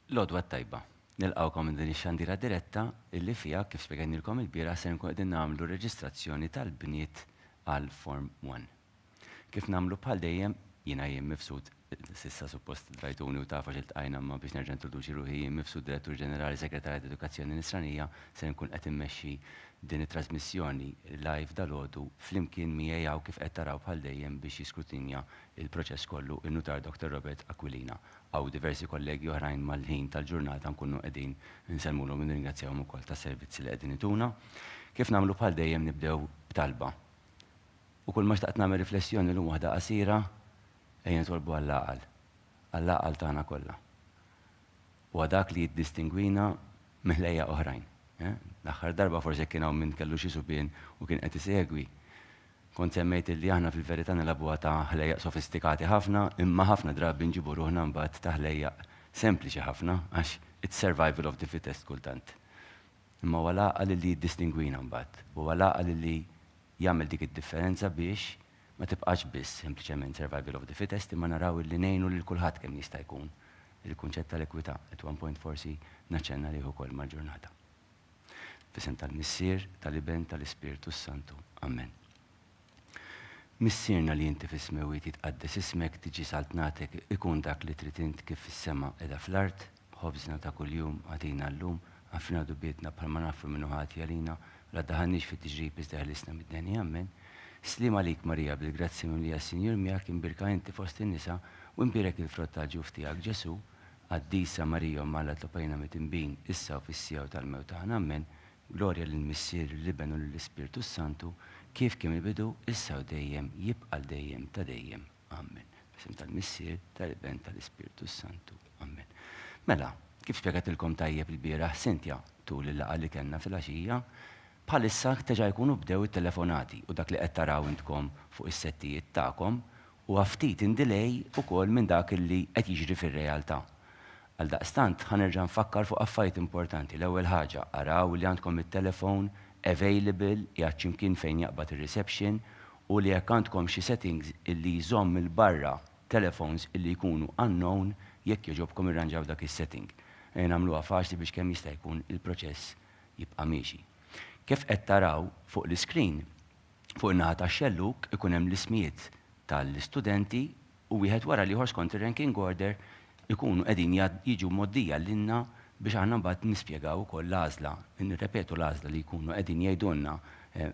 L-għodwa t-tajba. Nilqgħukom minn din ix-xandira diretta illi fiha, kif spjegajnielkom ilbieraħ, ser nkunu qegħdin nagħmlu reġistrazzjoni tal-bniet għal Form One. Kif nagħmlu bħal dejjem, jiena Jiem Mifsud, s'issa suppost drajtuni u tafu għax iltqajna imma biex nerġa' nintroduċi ruħi, Jiem Mifsud, Direttur Ġenerali Segretarjat Edukazzjoni Nisranija, ser nkun qed immexxi din it-trasmissjoni live dalgħodu flimkien miegħi hawn kif qed taraw bħal dejjem biex jiskrutinja l-proċess kollu in-Nutar Dr. Robert Aquilina. Hawn diversi kollegi oħrajn mal-ħin tal-ġurnata nkunu qegħdin insellmulhom u nirringrazzjawhom ukoll tas-servizzi li qegħdin ituna. Kif nagħmlu bħal dejjem nibdew b'talba. U kulma xtaqt nagħmel riflessjoni llum waħda qasira, ejja nitolbu għall-għaqal. Għall-għaqal tagħna kollha. Huwa dak li jiddistingwina minn ħlejjaq oħrajn. L-aħħar darba forsi jekk kien hawn min kellu xi subien u kien qed isegwi, kont semmejt illi aħna fil-verità nilagħbuha ta' ħlejjaq sofistikati ħafna, imma ħafna drabi nġibu ruħna mbagħad ta' ħlejjaq sempliċi ħafna għax it's survival of the fittest kultant. Imma huwa l-għaqal illi jiddistingwina mbagħad, huwa l-għaqal illi jagħmel dik id-differenza biex ma tibqax biss sempliċement survival of the fittest imma naraw illi ngħinu lil kulħadd kemm jista' jkun. Il-kunċett tal-ekwità at one point forsi naċċenna għalih ukoll mal-ġurnata. F'isem tal-Missier, tal-Iben, tal-Ispirtu s-Santu. Amen. Missierna li inti fis-smewwiet jitqaddes ismek, tiġi saltnatek, ikun dak li trid int kif fis-sema qiegħda fl-art. Ħobżna ta' kuljum agħtina llum, aghfirna dubietna bħalma naghfru min hu ħati għalina, u la ddaħħalniex fit-tiġrib iżda ħelisna mid-deni. Ammen. Sliem għalik Marija bil-grazzja mimlija s-Sinjur miegħek, imbierka inti fost in-nisa, u imbierek il-frott tal-ġuf tiegħek Ġesù. Qaddisa Marija Omm Alla itlob għalina midinbin, issa u fis-siegħa tal-mewt tagħna. Ammen. Glorja lill-Missier, lill-Iben u lill-Ispirtu s-Santu, kif kien mill-bidu, issa u dejjem, jibqa' għal dejjem ta' dejjem. Ammen. Fl-isem tal-Missier, tal-Iben, tal-Ispirtu s-Santu. Ammen. Mela, kif spjegatilkom tajjeb ilbieraħ Cynthia tul il-laqgħa li kellna filgħaxija, bħalissa teġa' jkunu bdew it-telefonati u dak li qed taraw intkom fuq is-settijiet tagħkom huwa ftit in delay ukoll minn dak li qed jiġri fir-realtà. Għaldaqstant, ħa nerġa' nfakkar fuq affarijiet importanti. L-ewwel ħaġa, araw li għandkom it-telefon available qiegħed xi mkien fejn jaqbad ir-reception u li jekk għandkom xi settings illi jżomm 'il barra telephones illi jkunu unknown jekk jogħġobkom irranġaw dak is-setting. Ejja nagħmluha faċli biex kemm jista' jkun il-proċess jibqa' miexi. Kif qed taraw fuq l-iscreen, fuq in-naħa tax-xellug ikun hemm l-ismijiet tal-istudenti u wieħed wara l-ieħor skont ir-ranking order ikunu qegħdin jiġu mgħoddija lilna biex aħna mbagħad nispjegaw ukoll l-għażla, nirrepetu l-għażla li jkunu qegħdin jgħidulna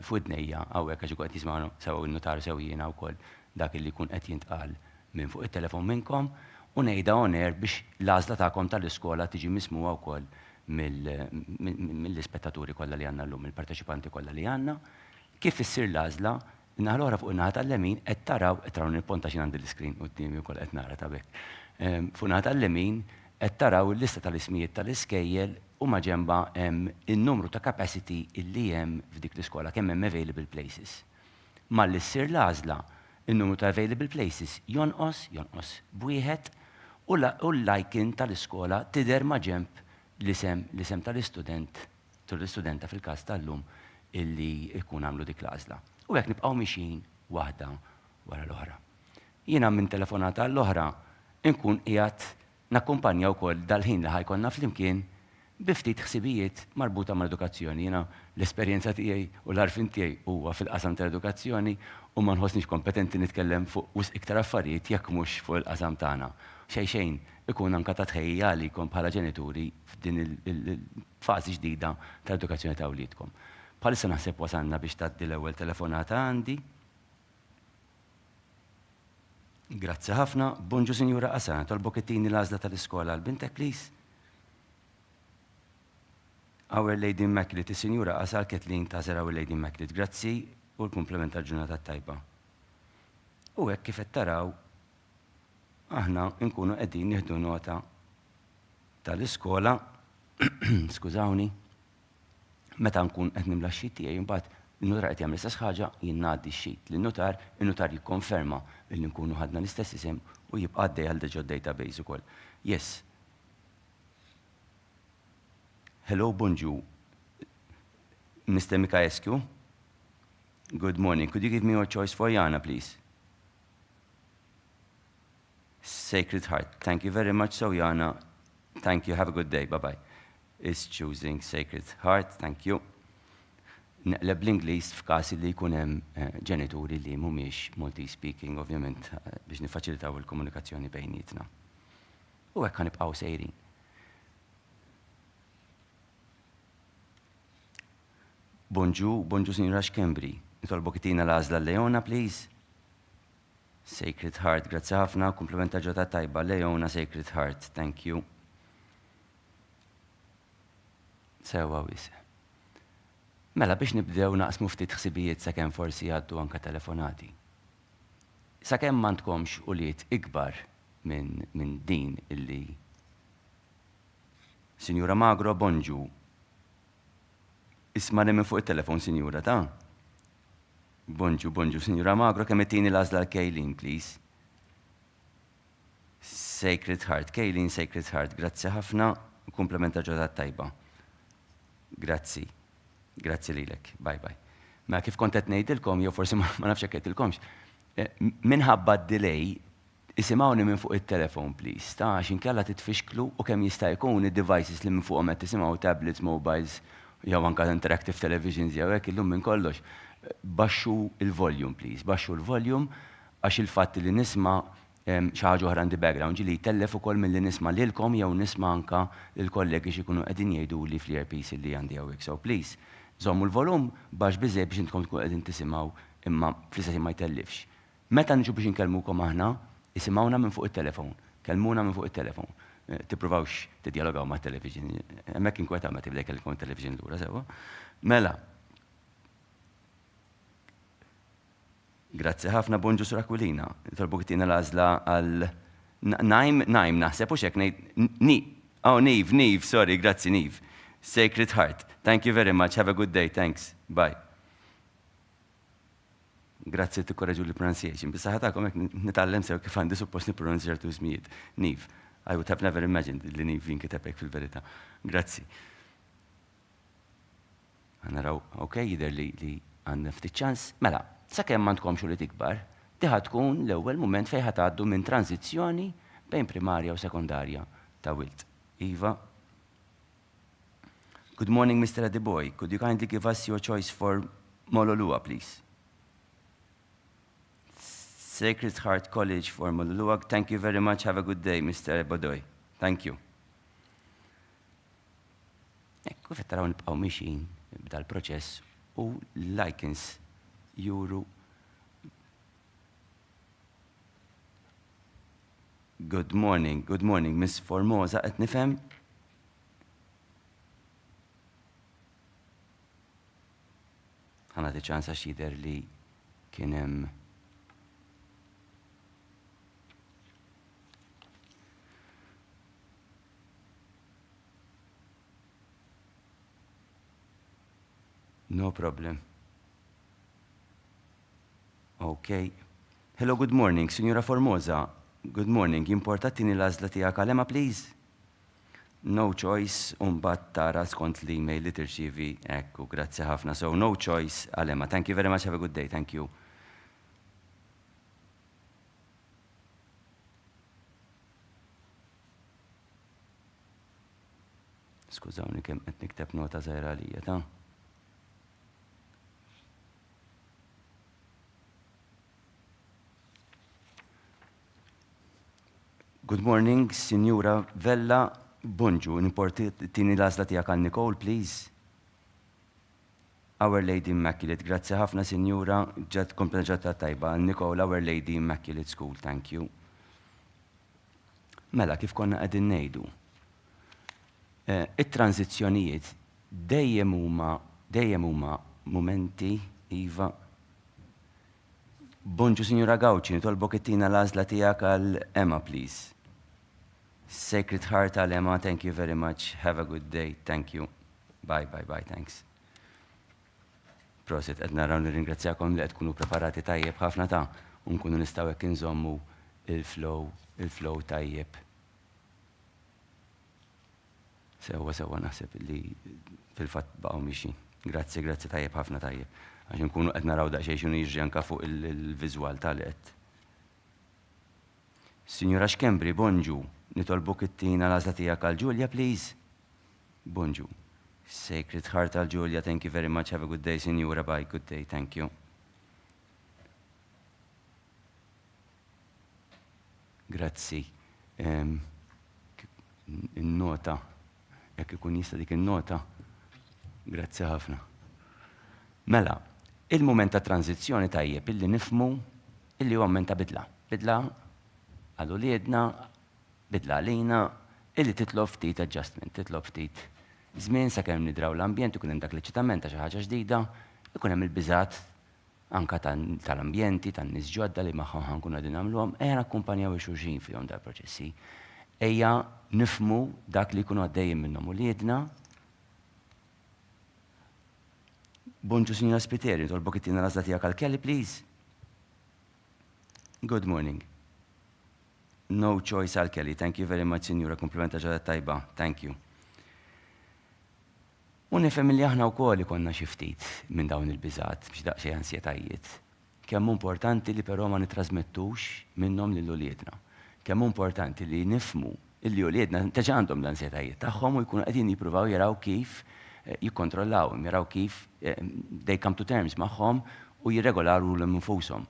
f'widnejja hawnhekk għax ikun qed jismagħna sew in-nutar sew jiena wkoll dak li jkun qed jintqal minn fuq it-telefon minnkom u ngħidha on air biex l-għażla tagħkom tal-iskola tiġi mismugħa wkoll mill-ispettaturi kollha li għandna llum, mill-parteċipanti kollha li għandna. Kif issir l-għażla, In-naħa l-oħra fuq in-naħa tal-lemin qed taraw, qed taraw nipponta x'jien għandi l-iscreen quddiemi wkoll qed nara ta' b'hekk. Fuq in-naħa tal-lemin qed taraw il-lista tal-ismijiet tal-iskejjel u maġenbha hemm in-numru ta' capacity illi hemm f'dik l-iskola, kemm hemm available places. Malli ssir l-għażla, in-numru ta' available places jonqos, jonqos b'wieħed, u l-icon tal-iskola tidher maġenb l-isem, l-isem tal-istudent tul l-istudenta fil-każ tal-lum illi jkun għamlu dik l-għażla. U hekk nibqgħu mixjin waħda wara l-oħra. Jiena minn telefonata għall-oħra nkun qiegħed nakkumpanja wkoll dal-ħin li ħa jkollna flimkien bi ftit ħsibijiet marbuta mal-edukazzjoni. Jiena l-esperjenza tiegħi u l-għarfien tiegħi huwa fil-qasam tal-edukazzjoni u ma nħossnix kompetenti nitkellem fuq wisq iktar affarijiet jekk mhux fuq il-qasam tagħna. Xejn xejn ikun anke ta' tħejjija għalikom bħala ġenituri f'din il-fażi ġdida tal-edukazzjoni ta' wliedkom. Bħalissa naħseb wasalna biex tgħaddi l-ewwel telefonata għandi. Grazzi ħafna. Bonġu Sinjura Qasana, tolbok ittini l-għażla tal-iskola għal bintek please. Our Lady Immaculate, is-Sinjura Qasal Kathleen tagħżel Our Lady Immaculate. Grazzi u l-kumplament tal-ġurnata t-tajba. U hekk kif qed taraw aħna nkunu qegħdin nieħdu nota tal-iskola, skużawni, meta nkun qed nimla x-sheet tiegħi imbagħad in-nutar qed jagħmel l-istess ħaġa, jien ngħaddi x-sheet lin-nutar, in-nutar jikkonferma li nkunu ħadna l-istess isem u jibqa' għaddej għal ġod database ukoll. Yes. Hello, bonġu. Mr. Mikaescu. Good morning. Could you give me your choice for Jana, please? Sacred Heart. Thank you very much, so Jana. Thank you, have a good day, bye bye. Is choosing Sacred Heart, thank you. Neqleb l-Ingliż f'każ li jkun hemm eh, ġenituri li mhumiex Maltese speaking, ovvjament eh, biex nifaċilitaw il-komunikazzjoni bejnietna. U hekk nibqgħu sejrin. Bonġu, bonġu Sinjura Schembri. Nitolbok itina l-għażla Leona, please. Sacred Heart, grazzi ħafna, kumpliment ta' ġurnata tajba. Leona Sacred Heart, thank you. Sewa wisq. Mela biex nibdew naqsmu ftit ħsibijiet sakemm forsi jgħaddu anka telefonati. Sakemm m'għandkomx ulied ikbar minn min din illi Sinjura Magro, bonġu. Ismani minn fuq it-telefon, sinjura, ta'? Bonġu, bonġu, Sinjura Magro, kemm ittini l-għażla l-Kejlin, please? Sacred Heart, Kejlin Sacred Heart, grazzi ħafna, kumplament ta' ġurnata tajba. Grazzi. Grazzi lilek. Bye bye. Ma kif kont qed ngħidilkom, jew forsi ma nafx hekk għedtilkomx, eh, minħabba d-delay Isimgħuni minn fuq it-telefon please, ta' għax inkella titfixklu u kemm jista' jkun id-devices li minn fuqhom qed tisimgħu, tablets, mobiles jew anke interactive televisions jew hekk illum minn kollox, baxxu l-volume please, baxxu l-volume għax il-fatt li nisma' xi ħaġa oħra in the background ġieli jtellef ukoll milli nisma' lilkom jew nisma' anke lill-kollegi x'ikunu qegħdin jgħiduli fl-earpiece li għandi hawnhekk. So please, żommu l-volum baxx biżżejjed biex intkom tkunu qegħdin tisimgħu imma fl-istess ħin ma jtellifx. Meta niġu biex inkellmukom aħna, isimgħuna minn fuq it-telefon. Kellmuna minn fuq it-telefon. Tippruvawx tiddjalogaw mat-television. Hemmhekk inkwetaw meta jibda jkellimkom it-television lura, sewwa. Mela. Grazzi ħafna, bonġu Sur Aquilina. Nitolbuk tina l-għażla għal Najm, Najm naħseb u xek ngħid ni. Oh, Niv, Niv, sorry, grazzi Niv. Sacred Heart. Thank you very much. Have a good day. Thanks. Bye. Grazzi tikkoreġu li pronunciation. Bis-saħħa tagħkom hekk nitgħallem sew kif għandi suppost nippronunzja ċertu ismijiet. Niv. I would have never imagined li Niv jinkiteb hekk fil-verità. Grazzi. Naraw, ok, jidher li li għandna ftit ċans. Mela, sakemm m'għandkomx ulied ikbar, diħa tkun l-ewwel mument fejn ħa tgħaddu minn tranżizzjoni bejn primarja u sekondarja ta' wild. Iva. Good morning, Mr. Adeboy. Could you kindly give us your choice for Mololua, please? Sacred Heart College for Mololua. Thank you very much. Have a good day, Mr. Bodoy. Thank you. Ekku, qed taraw nibqgħu mixin b'dal-proċess u l-icons juru Good morning, good morning, Miss Formosa, qed nifhem? Ħa nagħti ċans għax jidher li kien hemm No problem. Okay. Hello, good morning, Signora Formosa. Good morning. Jimporta tini l-għażla tiegħek għal Emma, please? No choice, u mbagħad tara skont l-email li tirċievi. Ekku, grazzi ħafna. So, no choice għal Emma. Thank you very much, have a good day. Thank you. Skużawni kemm qed nikteb nota żgħira għalija ta'. Good morning, Sinjura Vella, bonġu, nimporti tini l-għażla tiegħek għal Nicole, please. Our Lady Immaculate, grazzi ħafna, Sinjura, ġat kompleġata tajba għal Nicole, Our Lady Immaculate School, thank you. Mela, kif konna qegħdin ngħidu, eh, it-tranzizzjonijiet dejjem huma dejjem huma momenti iva Bonġu Sinjura Gauci, nitolbok ittina l-għażla tiegħek għal Emma, please. Sacred Heart għal Emma, thank you very much. Have a good day, thank you. Bye, bye, bye, thanks. Prosit, qed naraw nirringrazzjakom li qed tkunu preparati tajjeb ħafna ta' u nkunu nistgħu hekk inżommu il-flow, il-flow tajjeb. Sewwa sewwa naħseb li fil-fatt baqgħu mixjin. Grazzi, grazzi tajjeb ħafna tajjeb. Għax nkunu qed naraw daqsxejn x'inhu jiġri anke fuq il-viżwal tal-qed. Sinjura Schembri, bonġu. Nitolbuk ittina l-għażla tiegħek għal Julia, please. Bonġu. Sacred Heart għal Julia, thank you very much, have a good day, Sinjura, bye, good day, thank you. Grazzi. In-nota, jekk ikun jista' dik in-nota. Grazzi ħafna. Mela, il-mument ta' tranżizzjoni tajjeb illi nifhmu illi huwa mument ta' bidla. Bidla għal uliedna, bidla għalina, illi titlob ftit adjustment, titlob ftit żmien sakemm nidraw l-ambjent, ikun hemm dak l-eċitament ta' xi ħaġa ġdida, ikun hemm il-biżgħat anke tal-ambjenti, tan-nies ġodda li magħhom ħa nkunu qegħdin nagħmluhom, ejja nakkumpanjaw 'il xulxin fihom dal-proċessi. Ejja nifhmu dak li jkunu għaddejjin minnhom uliedna. Bonġu Sinjura Spiteri, nitolbok ittina l-għażla tiegħek għal Kelly, please. Good morning. No choice għal Kelly. Thank you very much, Sinjura. Kumpliment ta' ġurnata tajba. Thank you. U nifhem li aħna wkoll ikollna xi ftit minn dawn il-biżgħat, xi daqsxejn ansjetajiet. Kemm hu importanti li però ma nittrażmettux minnhom lil uliedna. Kemm hu importanti li nifhmu illi uliedna diġà għandhom l-ansjetajiet tagħhom u jkunu qegħdin jippruvaw jaraw kif jikkontrollawhom, jaraw kif they come to terms magħhom u jirregolaw lilhom infushom.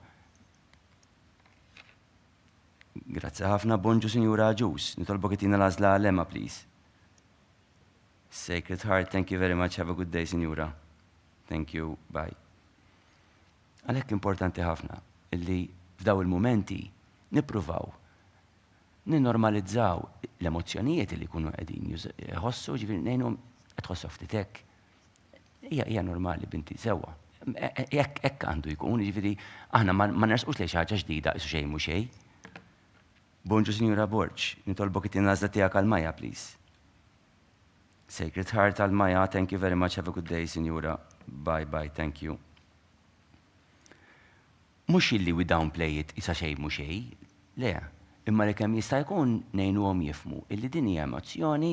Grazzi ħafna, bonġu Sinjura Agius. Nitolbok ittina l-għażla għal Emma, please. Sacred Heart, thank you very much, have a good day, Sinjura. Thank you, bye. Għalhekk importanti ħafna illi f'daw il-mumenti nippruvaw ninnormalizzaw l-emozzjonijiet li jkunu qegħdin jħossu, ġifieri ngħinhom qed tħossu ftit hekk. Hija hija normali binti sewwa. Hekk hekk għandu jkun, ġifieri aħna ma nersqux lejn xi ħaġa ġdida qisu xejn mhu xejn. Bonġu Sinjura Borg, nitolbok ittina l-għażla tiegħek għal Maja, please. Sacred Heart għal Maja, thank you very much, have a good day, Sinjura. Bye bye, thank you. Mhux illi we downplay it isa xejn mhu xejn, le, imma li kemm jista' jkun ngħinuhom jifhmu illi din hija emozzjoni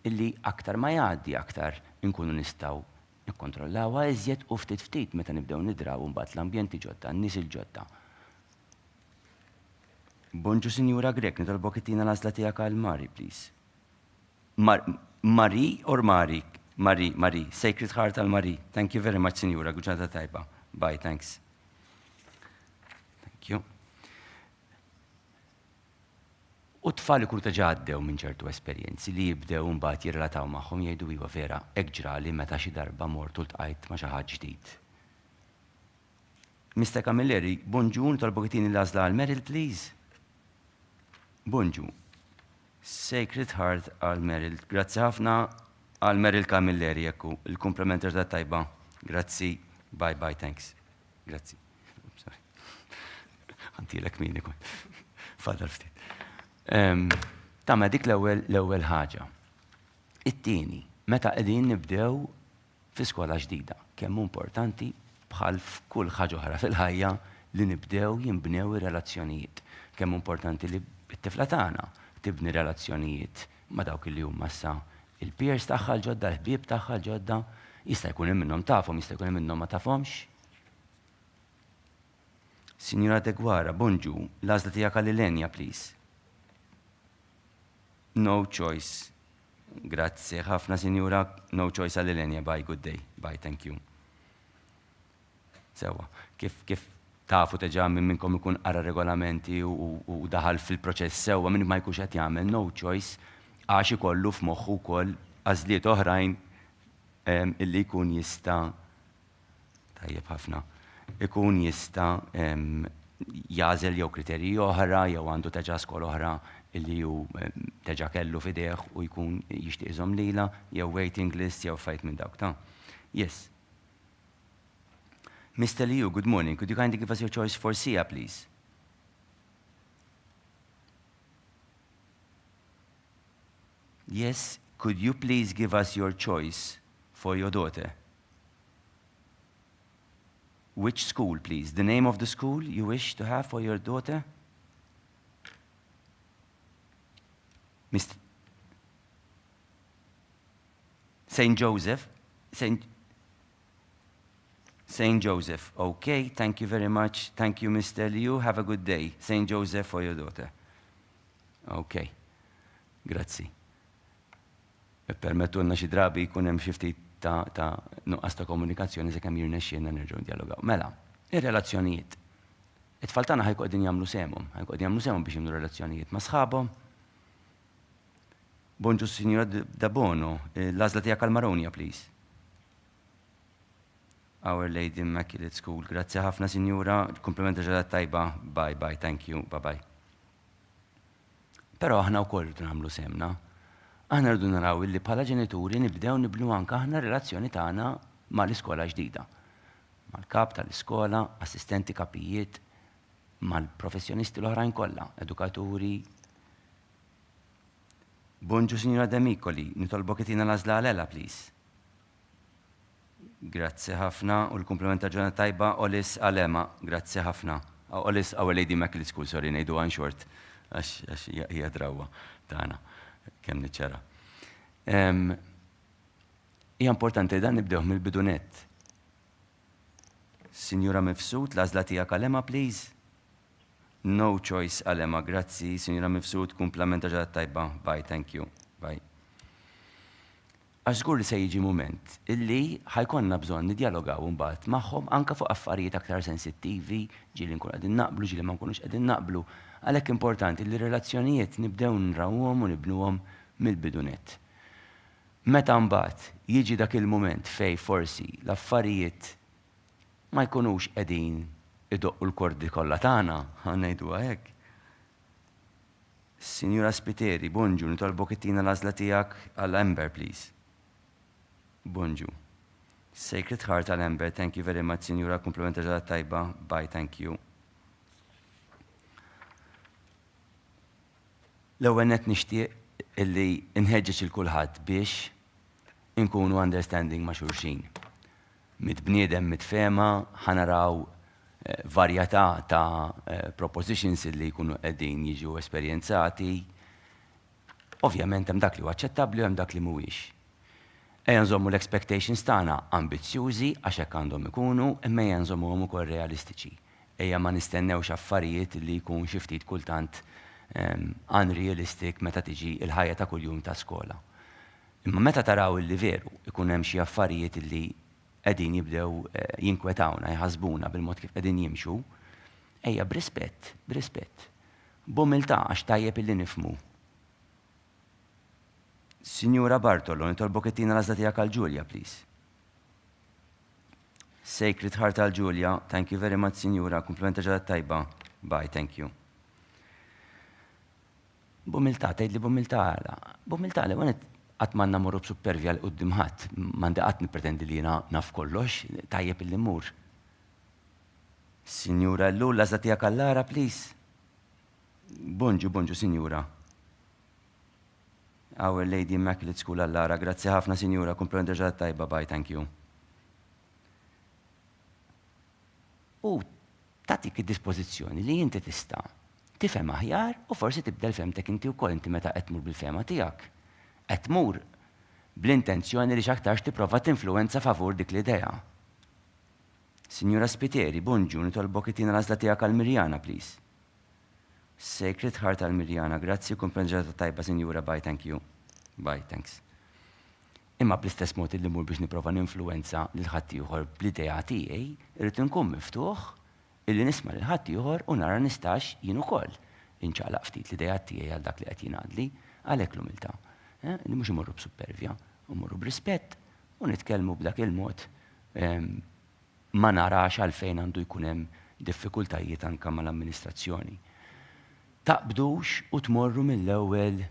illi aktar ma jgħaddi aktar inkunu nistgħu nikkontrollawha iżjed u ftit ftit meta nibdew nidraw imbagħad l-ambjenti ġodda, n-nies il-ġodda. Bonġu Sinjura Grech, nitolbok ittina l-għażla tiegħek għal Mari, please. Mar Marie or Mari? Marie, Marie. Sacred Heart għal Marie. Thank you very much, Sinjura. Ġurnata tajba. Bye, thanks. Thank you. U tfal ikunu diġà għaddew minn ċertu esperjenzi li jibdew imbagħad jirrelataw magħhom jgħidu iva vera, hekk ġrali meta xi darba mort u ltqajt ma' xi ħadd ġdid. Mister Camilleri, bonġu, nitolbok itini l-għażla għal Meryl, please. Bonġu. Sacred Heart għal Meryl. Grazzi ħafna għal Meryl Camilleri, ekku, il-kumplament ta' tajba. Grazzi, bye bye, thanks. Grazzi. Sorry. Għantilek min ikun. Fadal ftit. Tama dik l-ewwel l-ewwel ħaġa. It-tieni, meta qegħdin nibdew fi skola ġdida. Kemm hu importanti, bħal f'kull ħaġa oħra fil-ħajja, li nibdew jinbnew ir-relazzjonijiet. Kemm hu importanti li t-tifla tagħna tibni relazzjonijiet ma' dawk li huma issa il-peers tagħha l-ġodda, l-ħbieb tagħha l-ġodda. Jista' jkun hemm minnhom tafhom, jista' jkun hemm minnhom ma tafhomx. Sinjura Deguara, bonġu, l-għażla tiegħek għal Ilenia, please. No choice. Grazzi ħafna sinjura, no choice għal Ilenia, bye, good day, bye, thank you. Sewa, kif, kif tafu teġa minn minnkom ikun qara regolamenti u, u daħal fil-proċess sewa minn ma jkunx qed jagħmel no choice għax ikollu f'moħħu wkoll għażliet oħrajn illi jkun jista' Tajjeb ħafna. Ikun jista' jagħżel jew kriterji oħra jew għandu teġa skola oħra li hu teġa kellu f'idejh u jkun jixtieq iżomm lilha jew waiting list jew affarijiet minn dawk ta'. Yes. Mister Liu, good morning. Could you kindly give us your choice for Sia, please? Yes, could you please give us your choice for your daughter? Which school, please? The name of the school you wish to have for your daughter? Mr. St. Joseph. St. St. Joseph. Okay, thank you very much. Thank you, Mr. Liu. Have a good day. St. Joseph for your daughter. Okay. Grazzi. Ippermettulna xi drabi jkun hemm xi ftit ta' ta' nuqqas ta' komunikazzjoni sakemm jirnexxielna nerġgħu ndjalogaw. Mela, ir-relazzjonijiet. It-tfal tagħna ħa jkunu qegħdin jagħmlu sehemhom, ħa jkunu qegħdin jagħmlu sehemhom biex jibnu relazzjonijiet ma' sħabhom. Bonġu Sinjura Dabono, l-għażla tiegħek għal Maronia, please. Our Lady Immaculate School. Grazzi ħafna, Sinjura. Kumpliment ta' ġurnata tajba. Bye bye, thank you, bye bye. Però aħna wkoll rridu nagħmlu sehemna. Aħna rridu naraw illi bħala ġenituri nibdew nibnu anke aħna relazzjoni tagħna mal-iskola ġdida. Mal-kap tal-iskola, assistenti kapijiet, mal-professjonisti l-oħrajn kollha, edukaturi. Bonġu Sinjura Demicoli, nitolbok itina l-għażla għal Ella, please. Grazzi ħafna u l-kumplament ta' ġurnata tajba Olis Alema. Grazzi ħafna. Olis Our Lady Immaculate School, sorry, ngħidu in short għax hija drawwa tagħna kemm niċċara. Hija importanti dan nibdew mill-bidu nett. Sinjura Mifsud, l-għażla tiegħek għal Emma, please. No choice għal Emma, grazzi. Sinjura Mifsud, kumplament ta' ġurnata tajba. Bye, thank you. Bye. Għax żgur li se jiġi mument illi ħa jkollna bżonn niddjalogaw imbagħad magħhom anke fuq affarijiet aktar sensittivi, ġieli nkunu qegħdin naqblu, ġieli ma nkunux qegħdin naqblu. Għalhekk importanti li r-relazzjonijiet nibdew nrawhom u nibnuhom mill-bidu nett. Meta mbagħad jiġi dak il-mument fejn forsi l-affarijiet ma jkunux qegħdin idoqqu l-kordi kollha tagħna, ħa ngħiduha hekk, Sinjura Spiteri, bonġu, nitolbok ittina l-għażla tiegħek għal Amber, please. Bonġu. Sacred Heart għal Amber, thank you very much, Sinjura, kumpliment ta' ġurnata tajba, bye, thank you. L-ewwel nett nixtieq illi nħeġġeġ il kulħadd biex inkunu understanding ma' xulxin. Mit bniedem, mit fehma, ħa naraw varjetà ta' propositions li jkunu qegħdin jiġu esperjenzati. Ovvjament hemm dak li huwa aċċettabbli u hemm dak li mhuwiex. Ejja nżommu l-expectations tagħna ambizzjużi għax hekk għandhom ikunu, imma ejja nżommuhom ukoll realistiċi. Ejja ma nistennewx affarijiet li jkun xi ftit kultant unrealistic meta tiġi l-ħajja ta' kuljum ta' skola. Imma meta taraw illi veru ikun hemm xi affarijiet illi qegħdin jibdew jinkwetawna, jħassbuna bil-mod kif qegħdin jimxu, ejja b'rispett, b'rispett. B'umiltà għax tajjeb illi nifhmu. Sinjura Bartolo, nitolbok ittina l-għażla tiegħek għal Julia, please. Sacred Heart għal Julia, thank you very much, Sinjura, kumpliment ta' ġurnata tajba. Bye, thank you. B'umiltà, tgħidli b'umiltà għala? B'umiltà l-ewwel nett qatt m'għandna mmorru b'suppervja 'l quddiem ħadd, m'għandi qatt nippretendi li jiena naf kollox, tajjeb illi mmur. Sinjura Ellul, l-għażla tiegħek għal Lara, please. Bonġu, bonġu, sinjura. Our Lady Immaculate School għal Lara, grazzi ħafna, sinjura, kumplament ġurnata tajba, bye, thank you. U tagħtik id-dispożizzjoni li inti tista' tifhem aħjar u forsi tibdel fehmtek inti wkoll inti meta qed tmur bil-fehma tiegħek. Qed tmur bl-intenzjoni li x'aktarx tipprova tinfluwenza favur dik l-idea. Sinjura Spiteri, bonġu, nitolbok ittina l-għażla tiegħek għal Mirjana, please. Sacred Heart għal Mirjana, grazzi u kumplament ġurnata tajba, Sinjura, bye, thank you. Bye, thanks. Imma bl-istess mod illi mmur biex nipprova ninfluwenza lil ħaddieħor bl-idea tiegħi, irrid inkun miftuħ illi nisma' lil ħaddieħor u nara nistax jien ukoll inċaqlaq ftit l-ideat tiegħi għal dak li qed jingħadli. Għalhekk l-umiltà. Li mhux imorru b'suppervja, immorru b'rispett u nitkellmu b'dak il-mod ma narax għalfejn għandu jkun hemm diffikultajiet anke mal-amministrazzjoni. Taqbdux u tmorru mill-ewwel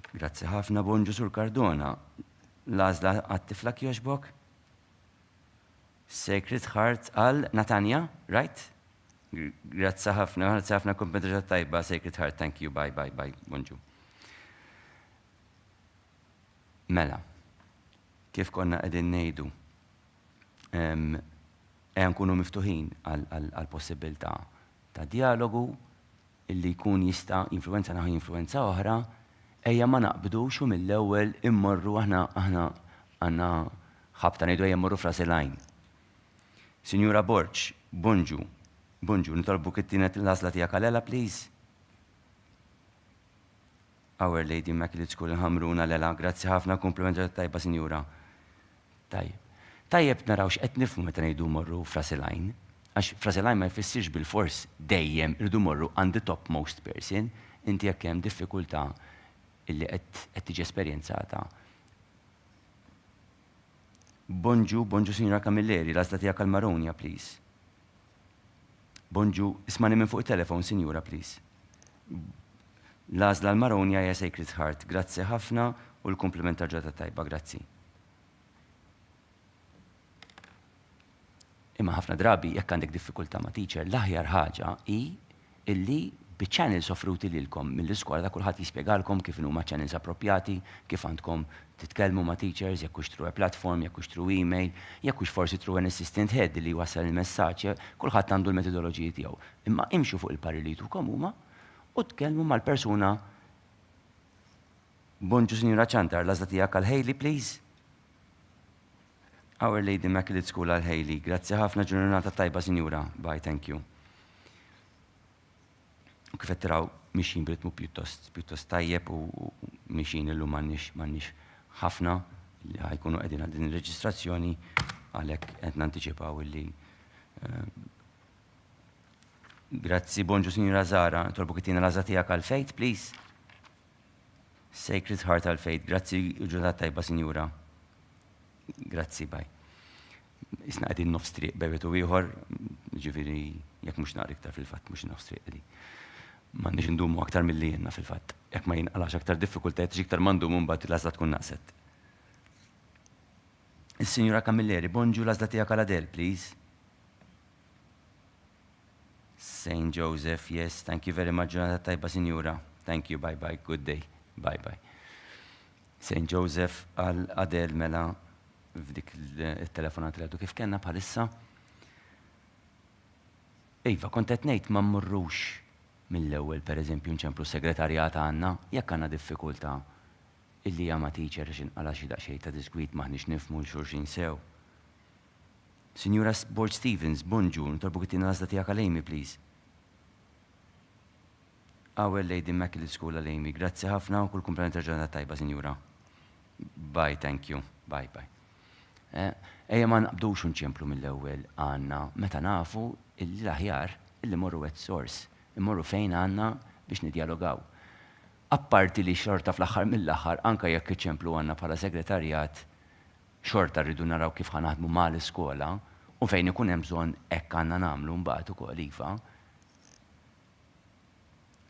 Grazzi ħafna, bonġu Sur Cardona. L-għażla għat-tifla kjoġbok? Sacred Heart għal Natanja, right? Grazzi ħafna, grazzi ħafna kompetenza tajba, Sacred Heart, thank you, bye, bye, bye, bonġu. Mela, kif konna qegħdin ngħidu, ejja nkunu miftuħin għal possibilità ta' dialogu, illi jkun jista' jinfluwenza naħa jinfluwenza oħra, ejja ma naqbdux u mill-ewwel immorru aħna aħna għandna ħabta ngħidu ejja mmorru f'ras il-għajn. Sinjura Borg, bonġu. Bonġu, nitolbuk ittina l-għażla tiegħek għal Ella, please. Our Lady Immaculate School il-Ħamrun għal Ela. Grazzi ħafna, kumpliment ġurnata tajba, Sinjura. Tajjeb. Tajjeb naraw x'qed nifhmu meta ngħidu mmorru f'ras il-għajn. Għax f'ras il-għajn ma jfissirx bilfors dejjem irridu mmorru għand the topmost person. Inti jekk hemm diffikultà illi qed qed tiġi esperjenzata. Bonġu, bonġu Sinjura Camilleri, l-għażla tiegħek għal Maronia, please. Bonġu, ismani minn fuq it-telefon, Sinjura, please. L-għażla għal Maronia hija Sacred Heart. Grazzi ħafna u l-kumpliment tal-ġurnata tajba, grazzi. Imma ħafna drabi jekk għandek diffikultà ma' teacher, l-aħjar ħaġa hi illi biċ-channels offruti lilkom mill-iskola ta' kulħadd jispjegalkom kif inhuma channels approprjati, kif għandkom titkellmu ma' teachers, jekk hux through a platform, jekk hux through email, jekk hux forsi through an assistant head li jwassal il-messaġġ, kulħadd għandu l-metodoloġiji tiegħu. Imma imxu fuq il-parir li jtukom huma u tkellmu mal-persuna Bonġu Sinjura Ciantar, l-għażla tiegħek għal Hailey please? Our Lady Immaculate School għal Hailey. Grazzi ħafna ġurnata tajba sinjura. Bye, thank you. U kif qed taraw mixjin b'ritmu pjuttost pjuttost tajjeb u mixjin illum m'għandniex m'għandniex ħafna li ħajkunu qegħdin għal din ir-reġistrazzjoni għalhekk qed nantiċipaw illi eh, Grazzi, bonġu Sinjura Zara, tolbu kittina l-għażla tiegħek għal fejt, please. Sacred Heart għal Faith, grazzi u ġurnata tajba sinjura. Grazzi, bye. Isna qegħdin nofs triq bejn u ieħor, ġifieri jekk mhux naqra iktar fil-fatt mhux nofs triq qegħdin. M'għandniex indumu aktar milli jenna fil-fatt. Jekk ma jinqalax aktar diffikultajiet iktar ma ndumu mbagħad l-għażla tkun naqset. Is-Sinjura Camilleri, bonġu l-għażla tiegħek għal Adele, please. Saint Joseph, yes, thank you very much, ġurnata tajba, sinjura. Thank you, bye bye, good day, bye bye. Saint Joseph għal Adel mela f'dik il-telefonat li għadu kif kellna bħalissa. Iva, kont qed ngħid ma mmurrux mill-ewwel pereżempju nċemplu s-segretarjat għandna jekk għandna diffikultà illi hija ma' teacher għax inqala' xi daqsxejn ta' diskwit m'aħniex nifhmu 'l xulxin sew. Sinjura Borg Stevens, bonġu, nitolbuk ittina l-għażla tiegħek għal Amy, please. Our Lady Immaculate School għal Amy. Grazzi ħafna u kull kumplament ta' ġurnata tajba, Sinjura. Bye, thank you. Bye, bye. Eh, ejja ma naqbdux nċemplu mill-ewwel għandna meta nafu illi l-aħjar illi morru at source, immorru fejn għandna biex nidjalogaw. Apparti li xorta fl-aħħar mill-aħħar anke jekk iċemplu għandna bħala segretarjat Xorta rridu naraw kif ħa naħdmu ma' l-iskola u fejn ikun hemm bżonn hekk għandna nagħmlu mbagħad ukoll iva.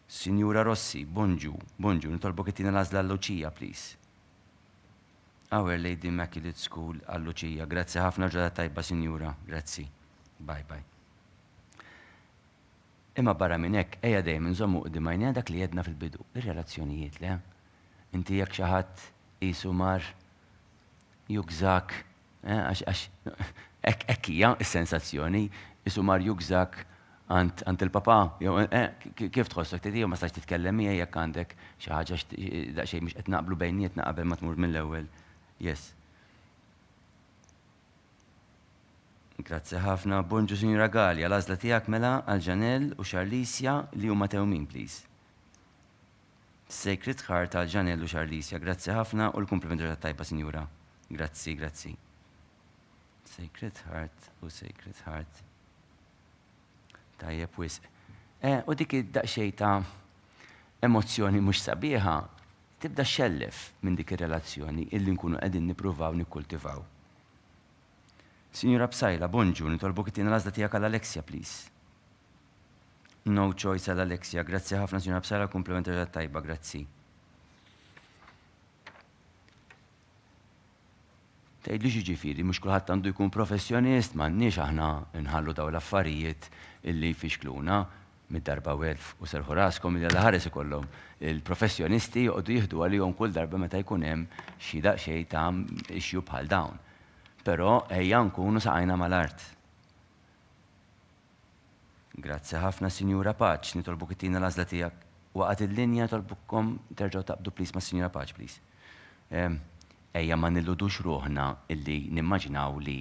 Sinjura Rossi, bonġu, bonġu, nitolbok ittina l-għażla għal Lucia, please. Our Lady Immaculate School għal Lucia. Grazzi ħafna ġurnata tajba, Sinjura. Grazzi. Bye bye. Imma barra minn hekk, ejja dejjem inżommu quddiem għajnejna dak li għedna fil-bidu, ir-relazzjonijiet, le? Inti jekk xi ħadd qisu mar jugżak, eh, għax għax hekk hija s-sensazzjoni, qisu mar jugżak għand għand il-papà, jew eh, kif tħossok tgħid ma stax titkellem miegħi jekk għandek xi ħaġa daqsxejn mhux qed naqblu bejnietna qabel ma tmur mill-ewwel. Yes. Grazzi ħafna. Bonġu Sinjura Galea, l-għażla tiegħek mela għal Janelle u Charlicia li huma tewmin please. Sacred Heart għal Janelle u Charlicia. Grazzi ħafna u l-kumpliment ġurnata tajba Sinjura. Grazzi, grazzi. Sacred Heart u Sacred Heart. Tajjeb wisq. Eh, u dik id-daqsxejn ta' emozzjoni mhux sabiħa tibda xellef minn dik ir-relazzjoni illi nkunu qegħdin nippruvaw nikkultivaw. Sinjura Psaila, bonġu, nitolbok ittina l-għażla tiegħek għal Alexia, please. No choice għal Alexia. Grazzi ħafna, Sinjura Psaila, kumpliment tajba, grazzi. Tgħidlix jiġifieri mhux kulħadd għandu jkun professjonist, m'għandniex aħna nħallu dawn l-affarijiet illi jfixkluna mid-darba u elf u serrħu raskom illi Alla ħares ikollhom il-professjonisti joqogħdu jieħdu għalihom kull darba meta jkun hemm xi daqsxejn ta' issue bħal dawn. Però ejja nkunu saqajna mal-art. Grazzi ħafna Sinjura Paċ, nitolbuk ittina l-għażla tiegħek. Waqgħet il-linja nitolbukom terġgħu taqbdu please mas-Sinjura Paċ please. Ejja ma nilludux ruħna illi nimmaġinaw li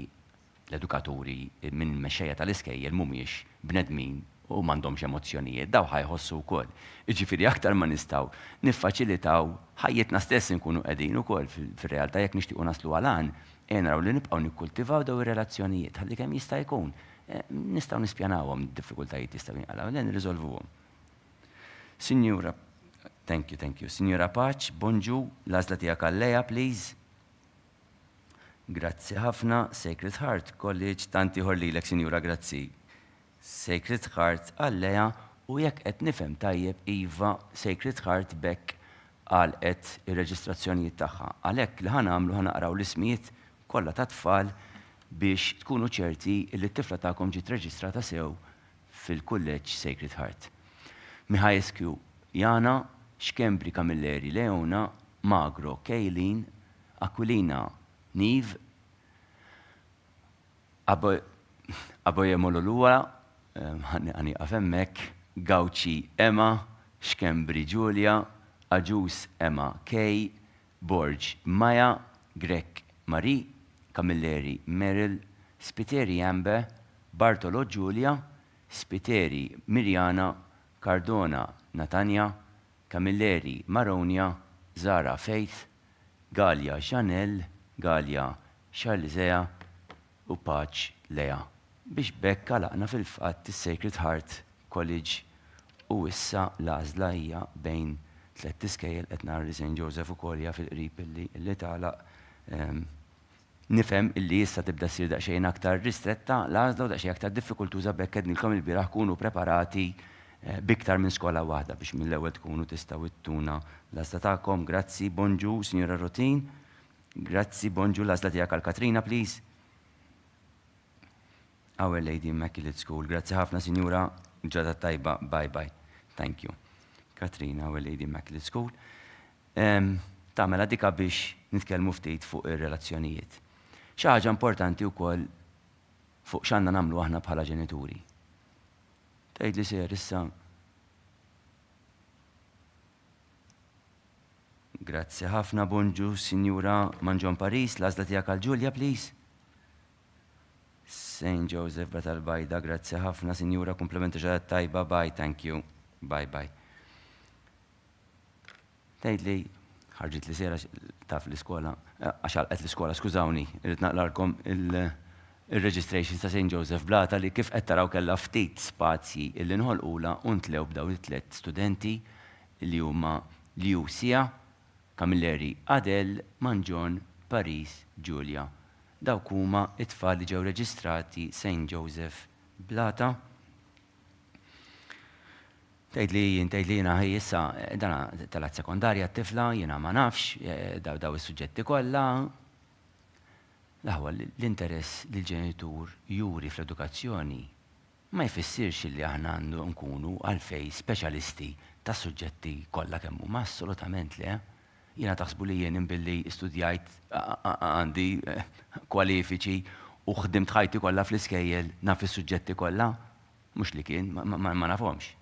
l-edukaturi minn mexxejja tal-iskejjel mhumiex bnedmin u m'għandhomx emozzjonijiet, daw ħa jħossu wkoll. Jiġifieri aktar ma nistgħu niffaċilitaw ħajjitna stess inkunu qegħdin ukoll fir-realtà jekk nixtiequ naslu għal għan, ejja naraw li nibqgħu nikkultivaw daw ir-relazzjonijiet ħalli kemm jista' jkun nistgħu nispjanawhom d-diffikultajiet jistgħu jinqalgħu, le nirriżolvuhom. Sinjura, thank you, thank you. Sinjura Paċ, bonġu, l-għażla tiegħek għal Lea, please. Grazzi ħafna, Sacred Heart College, tant ieħor lilek, Sinjura, grazzi. Sacred Heart għal Lea u jekk qed nifhem tajjeb iva Sacred Heart b'hekk għalqet ir-reġistrazzjonijiet tagħha. Għalhekk li ħa nagħmlu ħa naqraw l-ismijiet kollha tat-tfal biex tkunu ċerti li t-tifla tagħkom ġiet reġistrata sew fil-Kulleġġ Sacred Heart. Mihaescu Jana, Schembri Camilleri Leona, Magro Kaylin, Aquilina Nive, Aboyemololuwa, ħa nieqaf hemmhekk, Gauci Emma, Schembri Julia, Agius Emma Kay, Borg Maya, Grech Marie, Camilleri Meryl, Spiteri Amber, Bartolo Julia, Spiteri Miriana, Cardona Natania, Camilleri Maronia, Zahra Faith, Galea Chanelle, Galea Charlisea u Pace Lea. Biex b'hekk għalaqna fil-fatt is-Sacred Heart College u issa l-għażla hija bejn tlett iskejjel qed nara li Saint Joseph ukoll hija fil-qrib illi tagħlaq. Nifhem illi issa tibda ssir daqsxejn aktar ristretta l-għażla u daqsxejn aktar diffikultuża b'hekk għednilkom ilbieraħ kunu preparati b'iktar minn skola waħda biex mill-ewwel tkunu tistgħu ittuna l-għażla tagħkom. Grazzi, bonġu, Sinjura Rotin. Grazzi, bonġu, l-għażla tiegħek għal Katrina, please. Our Lady Immaculate School. Grazzi ħafna, Sinjura. Ġurnata tajba. Bye bye. Thank you. Katrina, Our Lady Immaculate School. Tagħmel dika biex nitkellmu ftit fuq ir-relazzjonijiet. Xi ħaġa importanti wkoll fuq x'għandna nagħmlu aħna bħala ġenituri. Tgħid li ser issa Grazzi ħafna, bonġu, Sinjura Manġon Paris, l-għażla tiegħek għal Ġulja, please. St. Joseph Batal Bajda, grazzi ħafna, Sinjura, komplimenti ġurnata tajba, bye, thank you, bye bye. Tgħidli, ħarġit li sera taf l-iskola, għax għalqet l-iskola, skużawni, irrid naqlarkom il-registration ta' St. Joseph Blata li kif qed taraw kellha ftit spazji illi nħolqula u ntlew b'dawn it-tliet studenti li huma Liu Sia, Camilleri Adele, Mangion, Paris, Giulia. Dawk huma t-tfal li ġew reġistrati St. Joseph Blata. Tgħidli jien, tgħidli jiena ħi issa dana telgħet sekondarja t-tifla, jiena ma nafx daw daw is-suġġetti kollha. L-aħwa l-interess li l-ġenitur juri fl-edukazzjoni ma jfissirx li aħna għandu nkunu għalfejn speċjalisti tas-suġġetti kollha kemm huma, assolutament le. Jiena taħsbu li jien imbilli studjajt għandi kwalifiċi u ħdimt ħajti kollha fl-iskejjel naf is-suġġetti kollha? Mhux li kien, ma nafhomx.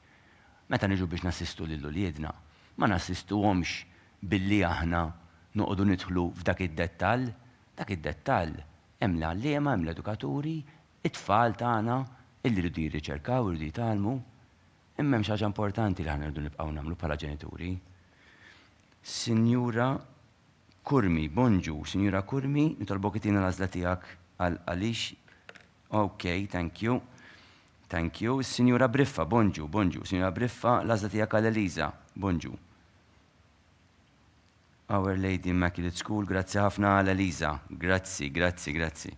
Meta niġu biex nassistu lil uliedna, ma nassistuhomx billi aħna noqogħdu nidħlu f'dak id-dettall. Dak id-dettall hemm l-għalliema, hemm l-edukaturi, it-tfal tagħna illi jridu jirriċerkaw, iridu jitgħallmu. Imma hemm xi ħaġa importanti li aħna rridu nibqgħu nagħmlu bħala ġenituri. Sinjura Curmi, bonġu, Sinjura Curmi, nitolbok itina l-għażla tiegħek għal għaliex Ok, thank you. Thank you. Is-Sinjura Briffa, bonġu, bonġu. Sinjura Briffa, l-għażla tiegħek għal Eliza, bonġu. Our Lady Immaculate School, grazzi ħafna għal Eliza. Grazzi, grazzi, grazzi.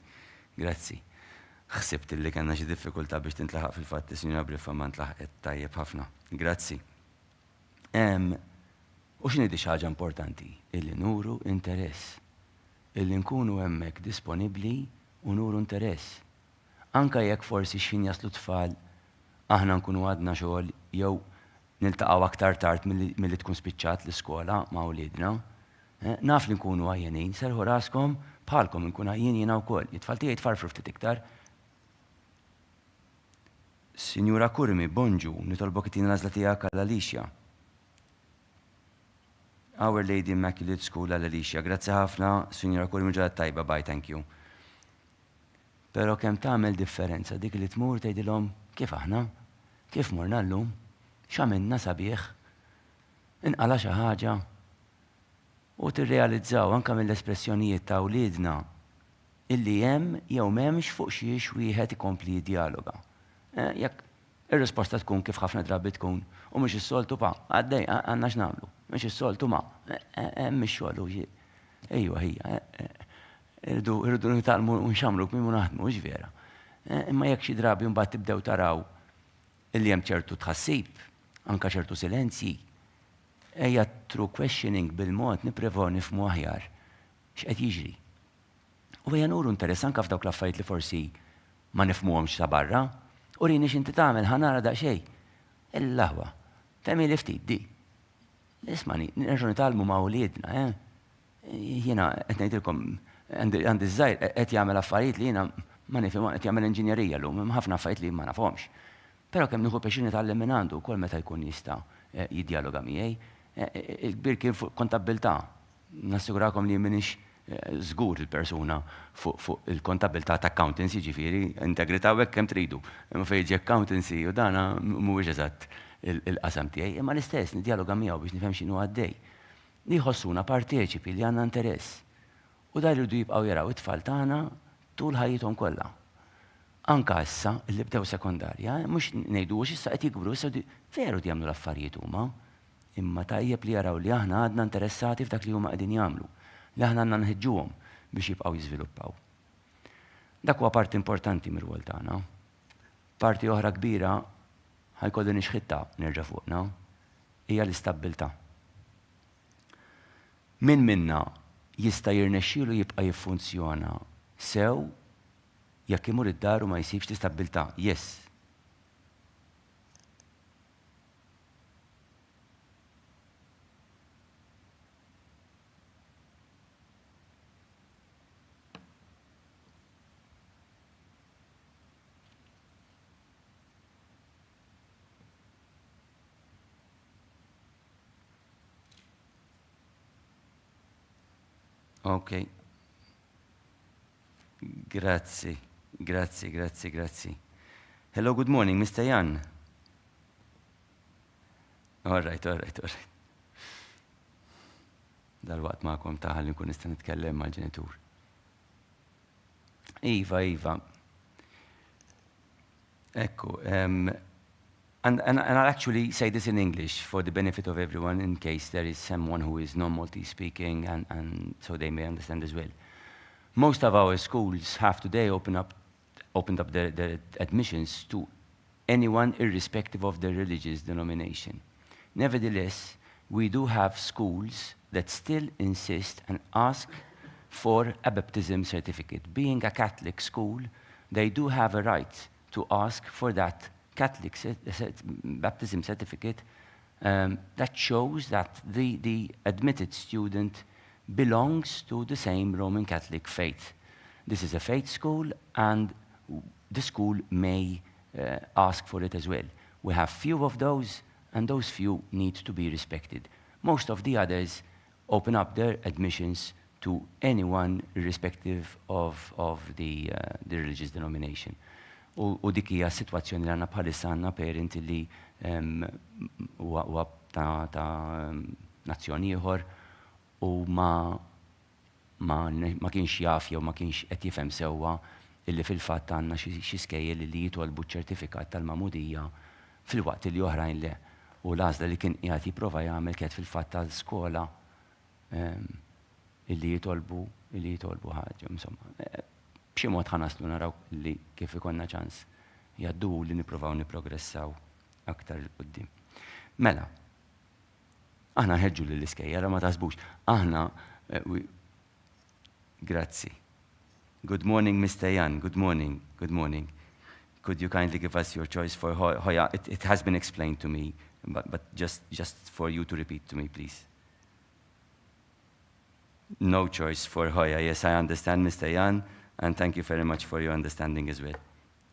Grazzi. Ħsibt li kellna xi diffikultà biex tintlaħaq fil-fatt is-Sinjura Briffa ma ntlaħqet tajjeb ħafna. Grazzi. U x'inhi di ħaġa importanti? Illi nuru interess. Illi nkunu hemmhekk disponibbli u nuru interess. Anke jekk forsi x'ħin jaslu t-tfal aħna nkunu għadna xogħol jew niltaqgħu aktar tard milli tkun spiċċat l-iskola ma' wliedna. Naf li nkunu għajjenin, serrħu raskom, bħalkom inkun għajjien jiena wkoll. It-tfal tiegħi tfarfru ftit iktar. Sinjura Curmi, bonġu, nitolbok ittina l-għażla tiegħek għal Alicia. Our Lady Immaculate School għal Alicia. Grazzi ħafna, Sinjura Curmi ġurnata tajba, bye, thank you. Però kemm tagħmel differenza dik li tmur tgħidilhom kif aħna? Kif morna llum? X'għamilna sabiħ? Inqala' xi ħaġa? U tirrealizzaw anke mill-espressjonijiet ta' wliedna illi hemm jew m'hemmx fuq xiex wieħed ikompli jiddjaloga. Jekk ir-risposta tkun kif ħafna drabi tkun, u mhux is-soltu pa, għaddej, għandna x'nagħmlu, mhux is-soltu ma, hemm ix-xogħol u Ejwa ħija, irridu irridu nitgħallmu u nxammru kmiem u naħdmu, hux vera. Imma jekk xi drabi mbagħad tibdew taraw illi hemm ċertu tħassib, anke ċertu silenzji, ejja through questioning bil-mod nipprevaw nifhmu aħjar x'qed jiġri. U ejja nuru interess anke f'dawk l-affarijiet li forsi ma nifhmuhomx sa barra. Urini x'inti tagħmel ħa nara daqsxejn. Il-aħwa, fehmili ftit di. Ismani, nerġgħu nitgħallmu ma' uliedna, eh? Jiena qed ngħidilkom għandi ż-żgħir qed jagħmel affarijiet li jiena ma nifhimhom, qed jagħmel inġinjerija llum, hemm ħafna affarijiet li ma nafhomx. Però kemm nieħu pjaċir nitgħallem minn għandu wkoll meta jkun jista' jiddjaloga miegħi. Il-kbir kien fuq kontabbiltà. Nassigurakom li m'iniex żgur il-persuna fuq il-kontabbiltà ta' accountancy, jiġifieri integrità u hekk kemm tridu. Imma fejn jiġi accountancy u dana mhuwiex eżatt il-qasam tiegħi. Imma l-istess niddjaloga miegħu biex nifhem x'inhu għaddej. Li jħossuna parteċipi li għandna interess. U dan iridu jibqgħu jaraw it-tfal tagħna tul ħajjithom kollha. Anke issa li bdew sekondarja, mhux ngħidu għax issa qed jikbru, issa veru jagħmlu l-affarijiet huma. Imma tajjeb li jaraw li aħna għadna interessati f'dak li huma qegħdin jagħmlu, li aħna għandna nħeġġuhom biex jibqgħu jiżviluppaw. Dak huwa parti importanti mir-rwol tagħna. Parti oħra kbira ħa jkolli nixħitha nerġa' fuqna hija l-istabbiltà. Min minna jista' jirnexxielu jibqa' jiffunzjona sew jekk imur id-dar u ma jsibx l-istabbiltà? Yes. Ok. Grazzi, grazzi, grazzi, grazzi. Hello, good morning, Mr. Jan. All right, all right, all right. Dal-waqt ma'kom taħal nkun nista' nitkellem mal-ġenitur. Iva, iva. Ekku, um, and, and, and I'll actually say this in English for the benefit of everyone in case there is someone who is non-Maltese speaking and, and so they may understand as well. Most of our schools have today opened up, opened up their, their admissions to anyone irrespective of their religious denomination. Nevertheless, we do have schools that still insist and ask for a baptism certificate. Being a Catholic school, they do have a right to ask for that Catholic baptism certificate um, that shows that the, the admitted student belongs to the same Roman Catholic faith. This is a faith school and the school may uh, ask for it as well. We have few of those and those few need to be respected. Most of the others open up their admissions to anyone irrespective of, of the, uh, the religious denomination. U, u dik hija s-sitwazzjoni li għandna bħalissa għandna parent li huwa ta', ta nazzjon ieħor u ma ma, ma kienx jaf jew ma kienx qed jifhem sewwa illi fil-fatt għandna xi skejjel li jitolbu ċ-ċertifikat tal-magħmudija filwaqt li oħrajn le. U l-għażla li kien qiegħed jipprova jagħmel kienet fil-fatt għal skola illi jitolbu illi jitolbu ħaġa, insomma. B'xi mod ħa naslu naraw li kif ikollna ċans jgħaddu li nippruvaw nipprogressaw aktar 'il quddiem. Mela, aħna nħeġġu lill-iskejjel, ma taħsbux, aħna Grazzi. Good morning, Mr. Jan. Good morning. Good morning. Could you kindly give us your choice for Hoya? It, it has been explained to me, but, but just, just for you to repeat to me, please. No choice for Hoya. Yes, I understand, Mr. Jan, and thank you very much for your understanding as well.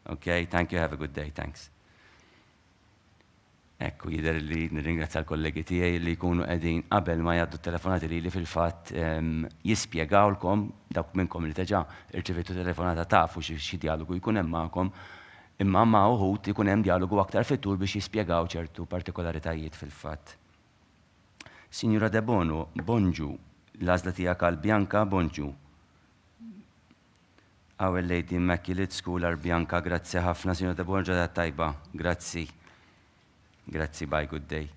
Okay, thank you. Have a good day. Thanks. Ekku, jidher li nirringrazzja l-kollegi tiegħi li jkunu qegħdin qabel ma jgħaddu t-telefonati lili fil-fatt jispjegawlkom, dawk minnkom li diġà rċevejtu telefonata tafu xi djalogu jkun hemm magħkom. Imma ma' uħud ikun hemm djalogu aktar fit-tul biex jispjegaw ċertu partikolaritajiet fil-fatt. Sinjura Debono, bonġu. L-għażla tiegħek għal Bianca, bonġu. Our Lady Immaculate School għal Bianca, grazzi ħafna, Sinjura Debono, ġurnata tajba. Grazzi. Grazzi, bye, good day.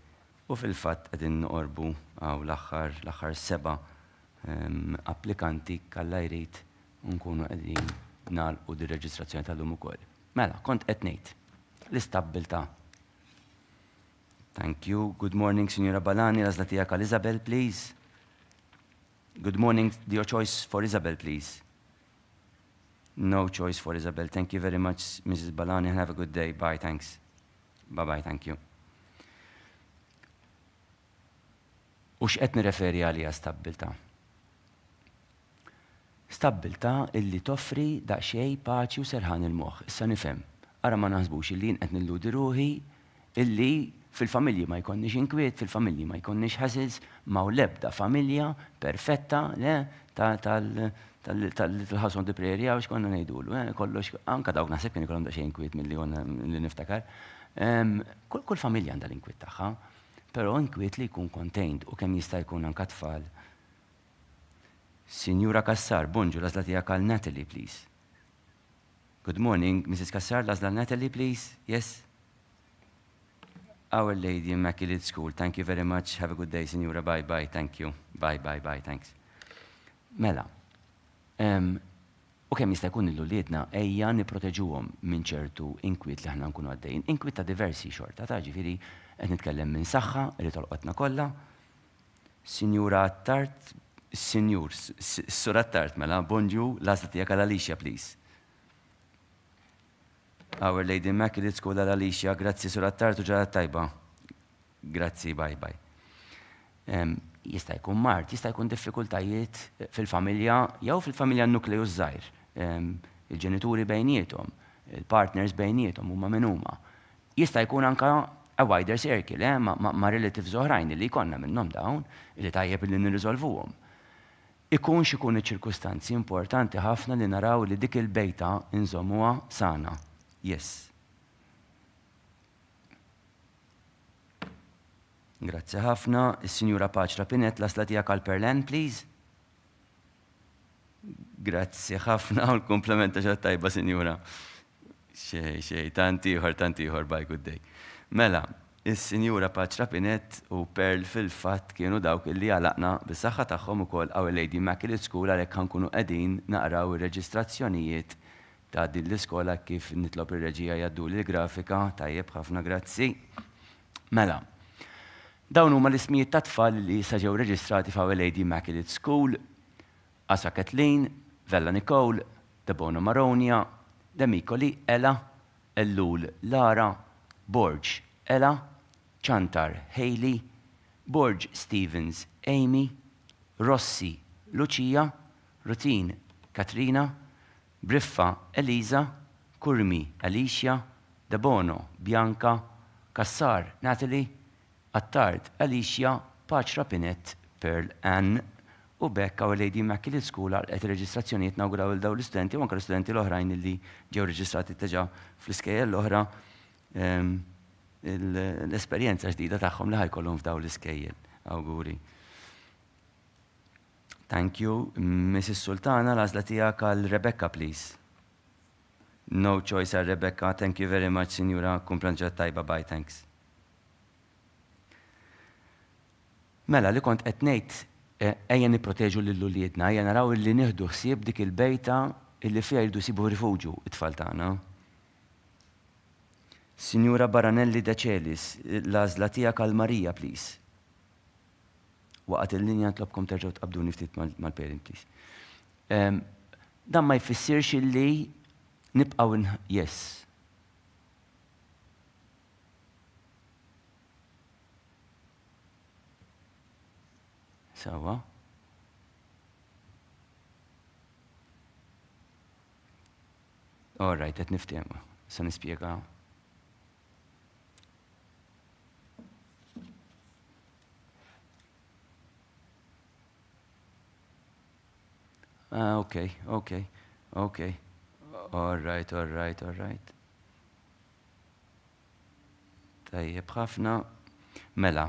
U fil-fatt qegħdin noqorbu hawn l-aħħar l-aħħar seba' applikanti kalla jrid u nkunu qegħdin nagħlqu dir-reġistrazzjoni tal-lum ukoll. Mela, kont qed ngħid l-istabbiltà. Thank you. Good morning, Signora Balani, l-għażla tiegħek għal Isabel, please. Good morning, your choice for Isabel, please. No choice for Isabel. Thank you very much, Mrs. Balani, and have a good day. Bye, thanks. Bye bye, thank you. U x'qed nirreferi għaliha stabbiltà? Stabbiltà illi toffri daqsxejn paċi u serħan il-moħħ. Issa nifhem. Ara ma naħsbux illi jien qed nilludi ruħi illi fil-familji ma jkollniex inkwiet, fil-familji ma jkollniex hassles, m'hawn l-ebda familja perfetta, le, tal-Little House on the Prairie, għax konna ngħidulu, eh, kollox, anka dawk naħseb kien ikollhom daqsxejn inkwiet milli konna li niftakar. Kull familja għandha l-inkwiet tagħha, però inkwiet li jkun contained u kemm jista' jkun anka tfal. Sinjura Cassar, bonġu, l-għażla tiegħek għal Natalie, please. Good morning, Mrs. Cassar, l-għażla Natalie, please. Yes? Our Lady Immaculate School. Thank you very much. Have a good day, Signora. Bye bye. Thank you. Bye bye bye. Thanks. Mela. Um, u kemm jista' jkun l-uliedna ejja nipproteġuhom minn ċertu inkwiet li aħna nkunu għaddejjin. Inkwiet ta' diversi xorta, ta' ġifieri qed nitkellem minn saħħa li tolqotna kollha. Sinjura Attard, Sinjur, Sur Attard, mela, bonġu, l-għażla tiegħek għal Alicia, please. Our Lady Immaculate School għal Alicia, grazzi Sur Attard u ġurnata tajba. Grazzi, bye bye. Jista' jkun mard, jista' jkun diffikultajiet fil-familja jew fil-familja n-nukleju żgħir. Il-ġenituri bejniethom, il-partners bejniethom huma min huma. Jista' jkun anka a wider circle, eh, ma, ma, ma relatives oħrajn li jkollna minnhom dawn li tajjeb li nirriżolvuhom. Ikun x'ikun iċ-ċirkustanzi, importanti ħafna li naraw li dik il-bejta nżommuha sana. Yes. Grazzi ħafna. Is-Sinjura Paċra Pinet, l-għażla tiegħek għal Perlan, please. Grazzi ħafna u l-kumplament ta' ġurnata tajba, Sinjura. Xej, xej, tant ieħor, tant ieħor, bye, good day. Mela, is-Sinjura Paċ Rapinet u Pearl fil-fatt kienu dawk illi għalaqna bis-saħħa tagħhom ukoll Our Lady Immaculate School għalhekk ħa nkunu qegħdin naqraw ir-reġistrazzjonijiet ta' din l-iskola kif nitlob ir-reġija jgħadduli l-grafika, tajjeb ħafna grazzi. Mela, dawn huma l-ismijiet ta' tfal li issa ġew reġistrati f'Our Lady Immaculate School, Asa Kathleen, Vella Nicole, Debono Maronia, Demicoli Ella, Ellul Lara, Borg Ella, Ciantar Hayley, Borg Stevens Amy, Rossi Lucia, Rutin Katrina, Briffa Elisa, Curmi Alicia, Debono Bianca, Cassar Natalie, Attard, Alicia, Paċ Rapinet, Pearl Ann, u b'hekk Our Lady Immaculate School għalqet ir-reġistrazzjonijiet nawguraw lil dawn l-istudenti u anke l-istudenti l-oħrajn li ġew reġistrati diġà fl-iskejjel l-oħra l-esperjenza ġdida tagħhom li ħajkollhom f'dawn l-iskejjel. Awguri. Thank you. Mrs. Sultana, l-għażla tiegħek għal Rebecca, please. No choice għal Rebecca. Thank you very much, Sinjura. Kumplant ġurnata tajba. Bye, thanks. Mela, li kont qed ngħid, ejja nipproteġu lil uliedna, ejja naraw illi nieħdu ħsieb dik il-bejta illi fiha jridu jsibu rifuġju t-tfal tagħna. Sinjura Baranelli De Celis, l-għażla tiegħek għal Marija, please. Waqgħet il-linja nitlobkom terġgħu tqabbduni ftit mal-parent, please. Dan ma jfissirx illi nibqgħu yes. Sawa. All right, qed niftehmu. Se nispjega. Ah, okay, okay, okay. All right, all right, all right. Tajjeb ħafna. Mela,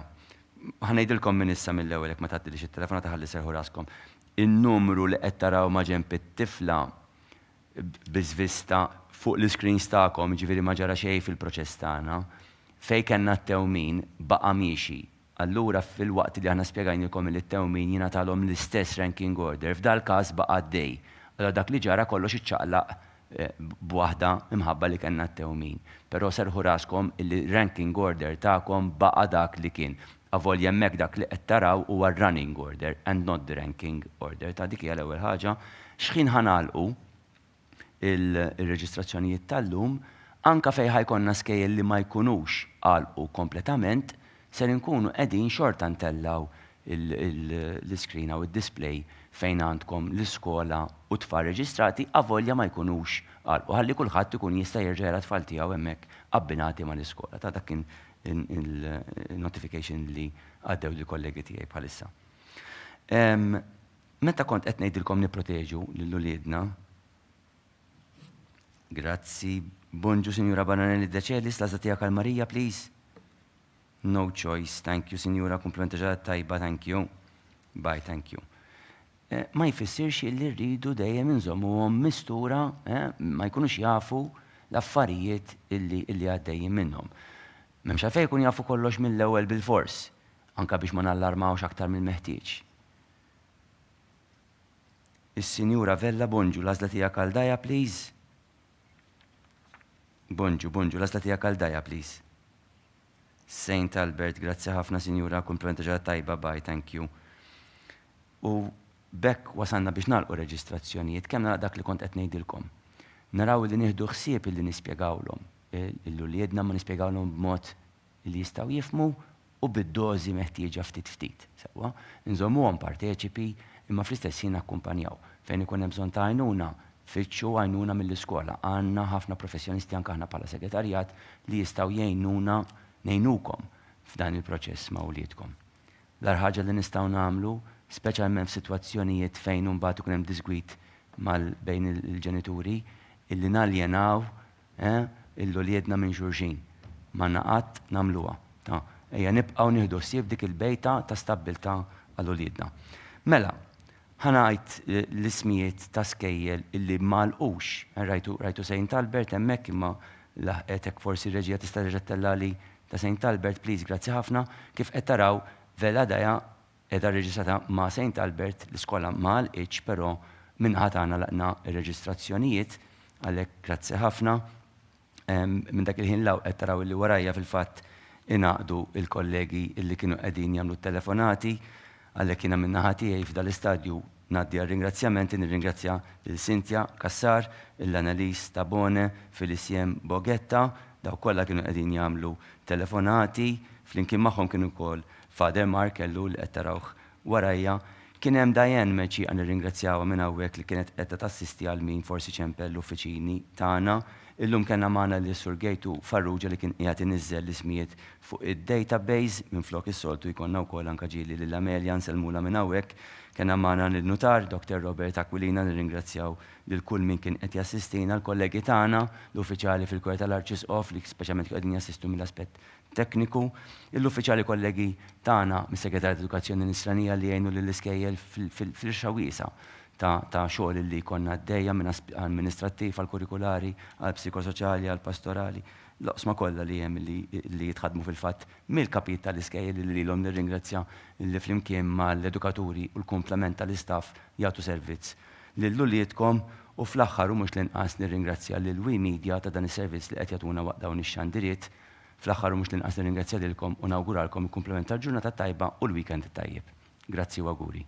ħa ngħidilkom minn issa mill-ewwel jekk ma tgħaddilix it-telefonata ħalli serħu raskom. In-numru li qed taraw ma' ġenb it-tifla bi żvista fuq l-iscreens tagħkom, jiġifieri ma ġara xejn fil-proċess tagħna, fejn kellna t-tewmin baqa' miexi. Allura filwaqt li aħna spjegajnilkom illi t-tewmin jingħatalhom l-istess ranking order, f'dal-każ baqa' għaddej. Allura dak li ġara kollox iċċaqlaq b'waħda imħabba li kellna t-tewmin. Però serrħu raskom illi ranking order tagħkom baqa' dak li kien. Avolja hemmhekk dak li qed taraw huwa r-running order and not the ranking order. Ta' dik hija l-ewwel ħaġa. X'ħin ħa nagħlqu il-reġistrazzjonijiet tal-lum, anke fejn ħa jkollna skejjel li ma jkunux għalqu kompletament, ser inkunu qegħdin xorta ntellgħu l-iscreen hawn id-display fejn għandkom l-iskola u t-tfal reġistrati avolja ma jkunux għalqu ħalli kulħadd ikun jista' jerġa' jara t-tfal tiegħu hemmhekk abbinati mal-iskola. Ta' dak kien il-notification li għaddew lill-kollegi tiegħi bħalissa. Meta kont qed ngħidilkom nipproteġu lil uliedna, Grazzi. Bonġu Sinjura Bananelli Decelis, l-għażla tiegħek għal Marija, please. No choice, thank you Sinjura, kumpliment ta' ġurnata tajba, thank you. Bye, thank you. Eh, ma jfissirx li rridu dejjem inżommuhom mistura, eh, ma jkunux jafu l-affarijiet illi, illi għaddejjin minnhom. M'hemmx għalfejn jkun jafu kollox mill-ewwel bilfors, anka biex ma nallarmawx aktar mill-meħtieġ. Is-Sinjura Vella, bonġu, l-għażla tiegħek għal Daja, please. Bonġu, bonġu, l-għażla tiegħek għal Daja, please. Saint Albert, grazzi ħafna sinjura, kumplament ta' ġurnata tajba, bye, thank you. U b'hekk wasalna biex nagħlqu reġistrazzjonijiet, kemm nagħlaq dak li kont qed ngħidilkom. Naraw li nieħdu ħsieb illi nispjegawlhom lil uliedna ma nispjegawlhom b'mod li jistgħu jifhmu u bid-dożi meħtieġa ftit ftit. Sewwa, inżommuhom parteċipi imma fl-istess ħin nakkumpanjaw. Fejn ikun hemm bżonn ta' għajnuna, fittxu għajnuna mill-iskola. Għandna ħafna professjonisti anke aħna bħala segretarjat li jistgħu jgħinuna, ngħinukom f'dan il-proċess ma' uliedkom. L-agħar ħaġa li nistgħu nagħmlu, speċjalment f'sitwazzjonijiet fejn imbagħad ikun hemm diżgwid mal bejn il-ġenituri, illi naljenaw eh, 'l uliedna minn xulxin. M'għandna qatt nagħmluha. Ta, ejja nibqgħu nieħdu ħsieb dik il-bejta ta' stabbiltà għal uliedna. Mela, ħa ngħid l-ismijiet ta' skejjel illi m'għalqux. Rajtu, rajtu Saint Albert hemmhekk imma laħqet hekk forsi r-reġija tista' terġa' ttellagħli ta' Saint Albert, please, grazzi ħafna. Kif qed taraw, Vela Daja qiegħda rreġistrata ma' Saint Albert, l-iskola ma għalqitx però min-naħa tagħna laqna r-reġistrazzjonijiet, għalhekk grazzi ħafna. Minn dak il-ħin 'l hawn qed taraw illi warajja fil-fatt ingħaqdu l-kollegi illi kienu qegħdin jagħmlu t-telefonati, għalhekk jiena min-naħa tiegħi f'dal-istadju ngħaddi għar-ringrazzjamenti, nirringrazzja lil Cynthia Cassar, lil Annalise Tabone, Felicien Boghetta, dawk kollha kienu qegħdin jagħmlu telefonati, flimkien magħhom kien ukoll Father Mark Ellul li qed tarawh warajja. Kien hemm Diane Mercieca nirringrazzjawha minn hawnhekk li kienet qiegħda tassisti għal min forsi ċempel l-uffiċini tagħna. Illum kellna magħna lis Sur Gejtu Farrugia li kien qiegħed iniżżel l-ismijiet fuq id-database minflok is-soltu jkollna wkoll anke ġieli lil Amelia nsellmulha minn hawnhekk. Kellna magħna lin-Nutar Doctor Robert Aquilina nirringrazzjaw lil kull min kien qed jassistina, l-kollegi tagħna, l-uffiċjali fil-Kwer tal-Arċisqof li speċjalment kienu qegħdin jassistu mill-aspett tekniku, l-uffiċjali kollegi tagħna mis-Segretarjat Edukazzjoni Nisranija li jgħinu lill-iskejjel fil-firxa wiesgħa ta' xogħol li jkollna għaddejja minn amministrattiv għal kurrikulari, għal psikosoċjali, għal pastorali, l-oqsma kollha li hemm li jitħaddmu fil-fatt mill-kapijiet tal-iskejjel li lilhom nirringrazzja li flimkien mal-edukaturi u l-kumplament tal-istaff jagħtu servizz lil uliedkom u fl-aħħar u mhux l-inqas nirringrazzja lil We Media ta' dan is-servizz li qed jagħtuna waqt dawn ix-xandiriet. Fl-aħħar u mhux l-inqas nirringrazzja lilkom u nawguralkom il-kumplament tal-ġurnata t-tajba u l-weekend it-tajjeb. Grazzi u awguri.